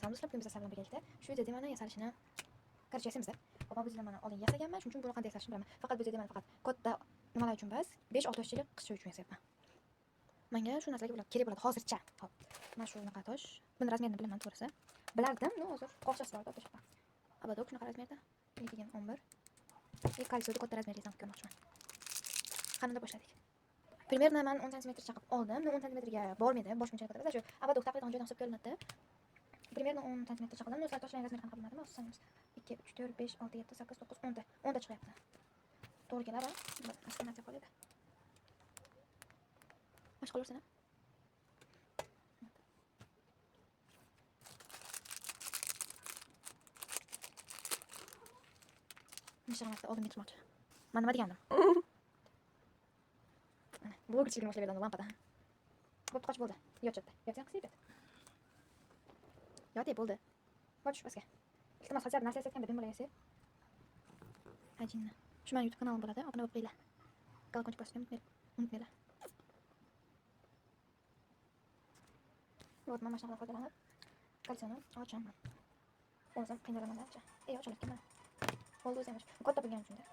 Hammaga salom do'stlar, bugun biz sizlar bilan birgalikda shu diademani yasalishini короче yasaymiz. Hop, bu diademani oldin yasaganman, shuning uchun buni qanday yasalishini bilaman. Faqat bu diademani faqat katta nimalar uchun emas, 5-6 yoshlik qizcha uchun yasayapman. Menga shu narsalar bo'ladi, kerak bo'ladi hozircha. Hop, mana shu unaqa tosh. Buni razmerini bilaman to'g'risi. Bilardim, но hozir qoqchasi bor toshda. Ободок shunaqa razmerda. Keyin 11. И кольцо katta razmerli qilib ko'rmoqchiman. Qanday boshladik? Примерно man 10 cm chaqib oldim. Но 10 cm ga bormaydi, bosh munchalik katta. Shu ободок taqlid joydan hisobga olinadi. Примерно 10 cm chaqildim. Но sal toshlarning razmeri qanaqa bilmadim. Hozir sanaymiz. 2 3 4 5 6 7 8 9 10 ta. 10 ta chiqyapti. To'g'ri kelar, a? Asli qoladi. Boshqa qolarsan, a? Necha marta oldimga chiqmoqchi. Man nima degandim? Mana, blogerchilikni boshlab berdim lampada. Bo'pti, qoch bo'ldi. Yot chetda. Yotsang qisib yot. Yot, bo'ldi. Bor tush pastga. Iltimos, хотя бы narsa yasayotganda bemalol yasay. Ajinni. Shu meni YouTube kanalim bo'ladi. Obuna bo'lib qo'yinglar. Колокольчик bosishni unutmanglar. Вот, mana shunaqa foydalanib кольцо ni ochaman. O'zim qiynalaman ancha. Ey, ochilayotgan mana. Bo'ldi o'zi ham. Katta bo'lgani uchun-da.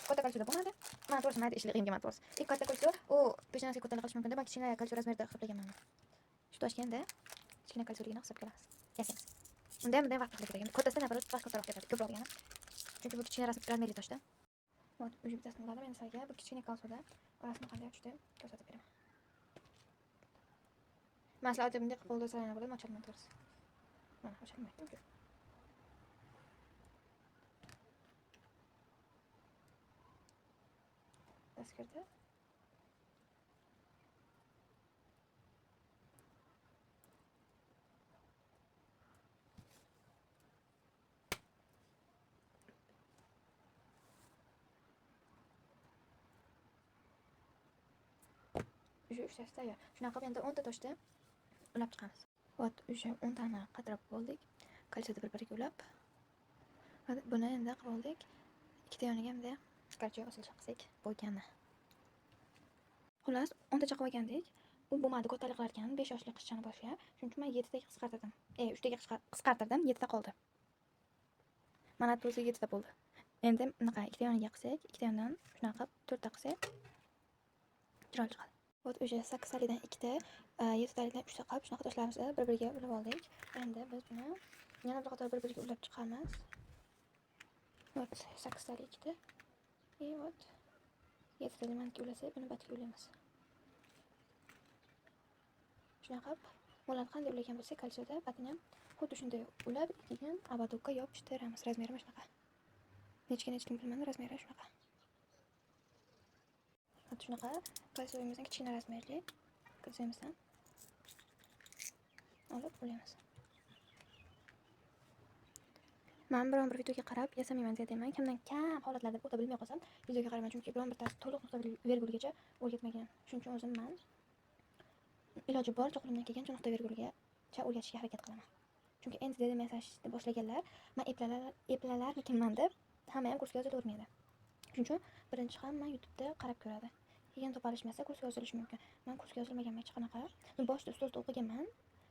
Katta кольцо da bo'lmadi. Mana to'g'risi mayda ishli qiyin kelmadi to'g'risi. Eng katta кольцо u peshonasiga kattalik qilish mumkin-da. Man kichkina кольцо razmerida hisoblaganman. Shu toshganda kichkina кольцо ligini hisobga olamiz. Yasaymiz. Unda ham bunday vaqt kerak. Kattasida наоборот vaqt kattaroq ketadi, ko'proq degani. Chunki bu kichkina razmerli toshda. Вот, уже bittasini uladim. Endi sizlarga bu kichkina кольцо da orasini qanday ochishni ko'rsatib beraman. Masalan, oddiy bunday qilib qo'lda olsa bo'ladi, ocholmayman to'g'risi. Mana ocholmayapti. Tasvirda. O'sha uchtasi tayyor. Shunaqa qilib endi 10 ta toshni ulab chiqamiz. Вот, o'sha 10 tani qatrab bo'ldik. Кольцо da bir-biriga ulab. Buni endi qilib oldik. Ikkita yoniga bunday короче osilcha qilsak bo'lgani. Xullas, 10 ta chaqib olgandik. U bo'lmadi, kattalik qilar ekan, 5 yoshli qizchani boshiga. Shuning uchun men 7 taga qisqartirdim. 3 taga qisqartirdim, 7 ta qoldi. Mana o'zi 7 ta bo'ldi. Endi bunaqa ikkita yoniga qilsak, ikkita yondan shunaqa qilib 4 ta qilsak chiroyli chiqadi. Вот o'sha 8 talidan 2 ta, 7 talidan 3 ta qilib shunaqa toshlarimizni bir-biriga ulab oldik. Endi biz buni yana bir qator bir-biriga ulab chiqamiz. Вот 8 tali 2 ta. И вот 7 tali maniki ulasak, buni batga ulaymiz. Shunaqa qilib, bularni qanday ulagan bo'lsak, кольцо da batini ham xuddi shunday ulab, keyin ободок ka yopishtiramiz. Razmeri mana shunaqa. Nechga nechta bilmadim, razmeri shunaqa. Вот shunaqa кольцо mizdan kichkina razmerli кольцо mizdan olib ulaymiz. Men biron bir videoga qarab yasamayman deyman. Kamdan kam holatlarda o'ta bilmay qolsam, videoga qarayman, chunki biron birtasi to'liq nuqta vergulgacha o'rgatmagan. Shuning uchun o'zim men iloji boricha qo'limdan kelgancha nuqta vergulgacha o'rgatishga harakat qilaman. Chunki endi diadema yasashni boshlaganlar, men eplalarmikinman deb hamma ham kursga yozilavermaydi. Shuning uchun birinchi hamma YouTube'da qarab ko'radi. Keyin topalishmasa kursga yozilishi mumkin. Men kursga yozilmaganman hech qanaqa. Boshida ustozda o'qiganman.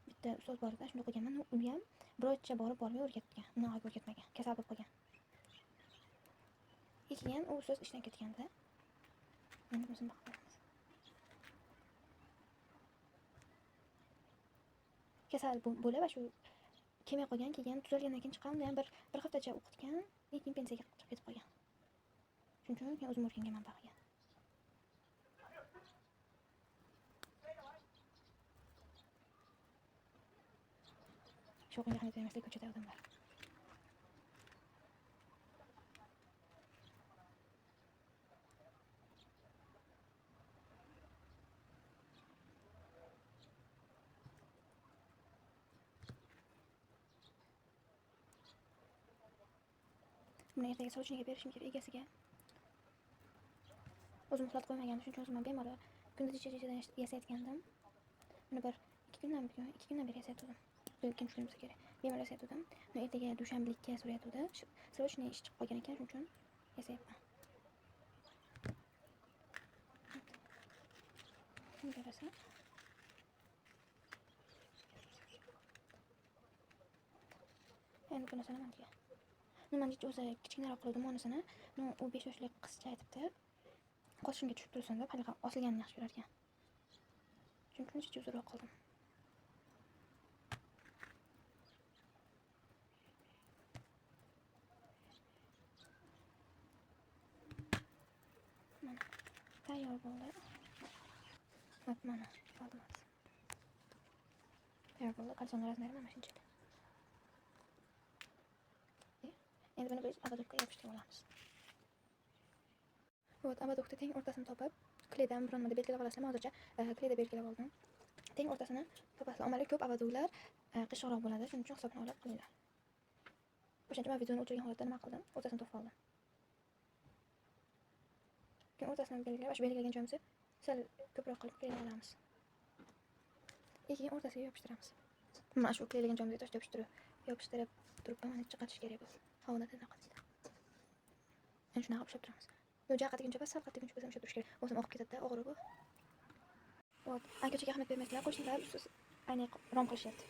Bitta ustoz bor edi, shunda o'qiganman. U ham bir oycha borib bormay o'rgatgan. Undan oyiga o'rgatmagan. Kasal bo'lib qolgan. Keyin u ustoz ishdan ketganda endi o'zim boqib ko'ramiz. Kasal bo'lib va shu kelmay qolgan, keyin tuzalgandan keyin chiqqan, unda ham bir haftacha o'qitgan, lekin pensiyaga chiqib ketib qolgan. Shuning uchun keyin o'zim o'rganganman bag'iga. Shovqinga ahamiyat bermaslik ko'chada odamlar. Buni ertaga sovchiniga berishim kerak egasiga. O'zim uxlatib qo'ymagandim, shuning uchun o'zim ham bemalol kunduz necha-nechadan yasayotgandim. Buni bir 2 kundan beri yasayotgandim. Ikkinchi kun bo'lsa kerak. Bemalol yasayotgandim. Buni ertaga dushanbalikka so'rayotgandi. Срочный ish chiqib qolgan ekan, shuning uchun yasayapman. Shunga yarasa. Endi bunisini manga. Man o'zi kichkinaroq qildim unisini. No, u 5 yoshli qizcha aytibdi. Qoshimga tushib tursin deb, hali osilganini yaxshi ko'rar ekan. Chunki uncha uzunroq qildim. Mana tayyor bo'ldi. Mana oldim. Tayyor bo'ldi. Kalsonlar razmeri mana shunchalik. Endi buni biz ободокka yopishtirib olamiz. Вот, ободокda teng o'rtasini topib, kleydan biron nimada belgilab olasizlar. Hozircha kleyda belgilab oldim. Teng o'rtasini topasizlar. Omali ko'p ободокlar qishiqroq bo'ladi, shuning uchun hisobini olib qilinglar. O'shaning uchun men videoni o'chirgan holatda nima qildim? O'rtasini topib oldim. Keyin o'rtasini belgilab, shu belgilagan joyimizni sal ko'proq qilib kleylab olamiz. Keyin o'rtasiga yopishtiramiz. Mana shu kleylagan joyimizga tosh yopishtirib turib, mana chiqarish kerak bu. Havoda qilib. Endi shunaqa ushlab turamiz. Yo, jaqadiguncha bas, sal qattiguncha bo'lsa ushlab turish kerak. O'zim oqib ketadi-da, og'ir bu. Вот, ko'chaga ahamiyat bermaysizlar, qo'shnilar usiz ayni rom qilishyapti.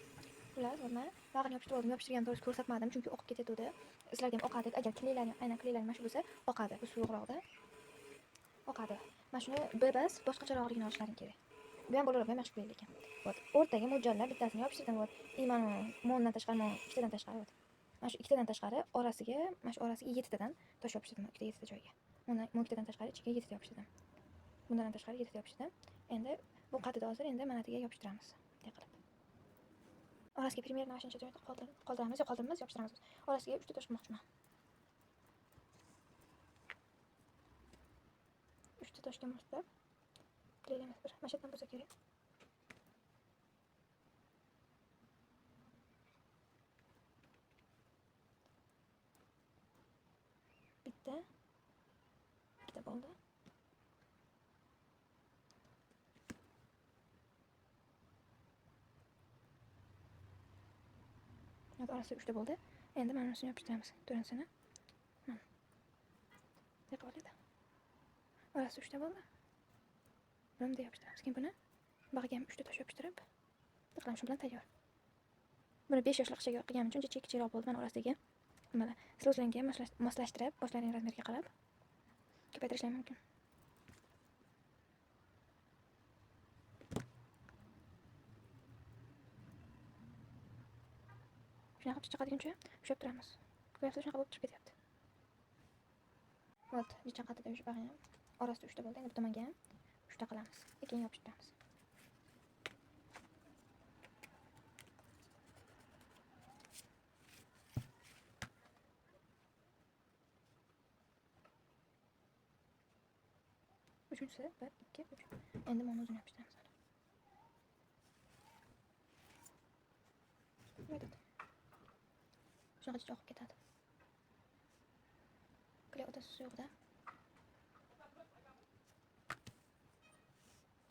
Xullas, mana bag'rini yopishtirib oldim. Yopishtirgan to'g'risi ko'rsatmadim, chunki oqib ketadi. Sizlarga ham oqadi. Agar kleylarni, aynan kleylar mana shu bo'lsa, oqadi. Bu suyuqroqda oqadi. Mana shuni bas boshqacharoqligini olishlaring kerak. Bu ham bo'laveradi, bu ham yaxshi kley lekin. Вот, o'rtaga mo'ljallab bittasini yopishtirdim. Вот, mana mondan tashqari, mon ikkitadan tashqari. Вот. Mana shu ikkitadan tashqari orasiga, mana shu orasiga 7 tadan tosh yopishtirdim, ikkita 7 ta joyga. Bundan bu ikkitadan tashqari ichiga 7 ta yopishtirdim. Bundan ham tashqari 7 ta yopishtirdim. Endi bu qatida hozir endi mana bu yerga yopishtiramiz. Bunday qilib. Orasiga примерно mana shuncha joyda qoldiramiz, yo qoldiramiz, yopishtiramiz. Orasiga 3 ta tosh qo'ymoqchiman. 3 ta toshga moslab kleylaymiz bir. Mana shu yerdan bo'lsa kerak. Bitta, ikkita bo'ldi. Evet, orasi 3 ta bo'ldi. Endi mana bunisini yopishtiramiz. To'rtinchisini. Mana. Bunday qilib oladi. Orasi 3 ta bo'ldi. Buni bunday yopishtiramiz. Keyin buni bag'iga ham 3 ta tosh yopishtirib, qilamiz. Shu bilan tayyor. Buni 5 yoshli qizchaga qilganim uchun kichikroq bo'ldi. Mana orasidagi nimalar. Sizlar o'zlaringga moslashtirib, boshlaring razmeriga qarab ko'paytirishlari mumkin. Shunaqa qilib chiqadiguncha ushlab turamiz. Ko'ryapsiz, shunaqa bo'lib chiqib ketyapti. Вот, necha qatida o'sha bag'ini ham orasida 3 ta bo'ldi. Endi bu tomonga ham 3 ta qilamiz. Keyin yopishtiramiz. Uchinchisi 1 2 3. Endi mana o'zini yopishtiramiz. Böyle. Shunaqa chicha oqib ketadi. Kley o'tasi suyuqda.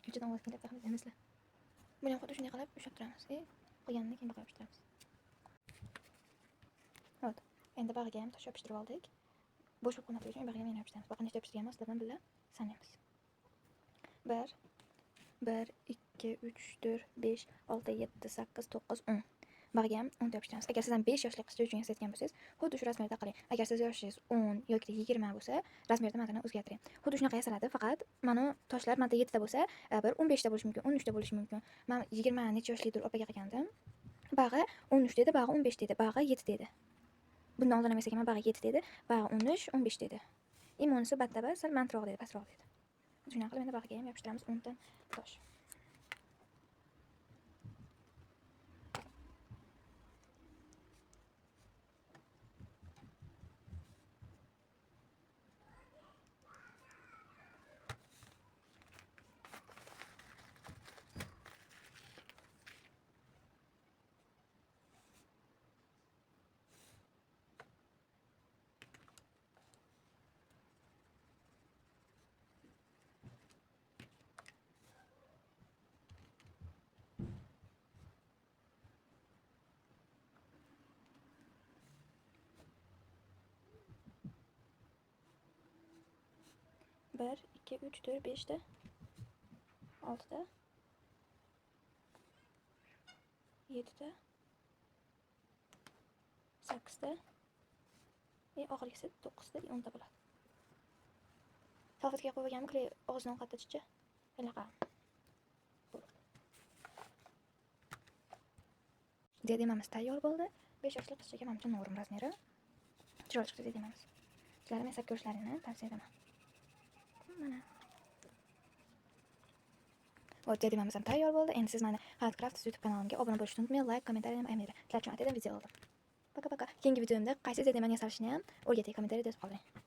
Ko'chadan ovoz kelyapti, axir demaslar. Buni ham xuddi shunday qilib ushlab turamiz. Qolganini keyin baqa yopishtiramiz. Вот. Endi bag'iga ham tosh yopishtirib oldik. Bo'sh bo'lib qolmasligi uchun bag'iga ham yana yopishtiramiz. Baqa nechta yopishtirganmiz, sizlar bilan birga sanaymiz. 1 1 2 3 4 5 6 7 8 9 10. Bag'iga ham 10 ta yopishtiramiz. Agar siz ham 5 yoshli qizcha uchun yasayotgan bo'lsangiz, xuddi shu razmerda qiling. Agar siz yoshingiz 10 yoki 20 bo'lsa, razmerda matni o'zgartiring. Xuddi shunaqa yasaladi, faqat mana toshlar mana 7 ta bo'lsa, bir 15 ta bo'lishi mumkin, 13 ta bo'lishi mumkin. Men 20 necha yoshlidir opaga qilgandim. Bag'i 13 dedi, bag'i 15 dedi, bag'i 7 dedi. Bundan oldin ham yasaganman, bag'i 7 dedi, bag'i 13, 15 dedi. Imonisi battaba sal mantroq dedi, pastroq dedi. Shunaqa qilib endi bag'iga ham yopishtiramiz 10 ta tosh. 1, 2, 3, 4, 5 ta, 6 ta, Yettita, sakkizta и oxirgisi to'qqizta, 10 ta bo'ladi. Salfetkaga qo'yib olganman, клей og'zidan ovqatda bunaqa. Diademamiz tayyor bo'ldi. 5 yoshli qizchaga manimcha норм razmeri. Chiroyli chiqdi diademamiz. Sizlar ham yasab ko'rishlaringni tavsiya etaman. Mana. Вот, diademamiz ham tayyor bo'ldi. Endi siz mani Hayot Crafts YouTube kanalimga obuna bo'lishni unutmang, layk, kommentariy ham ayamanglar. Sizlar uchun atadan video oldim. Пока-пока. Keyingi videomda qaysi diademani yasalishini ham o'rgatay, kommentariyada yozib qoldiring.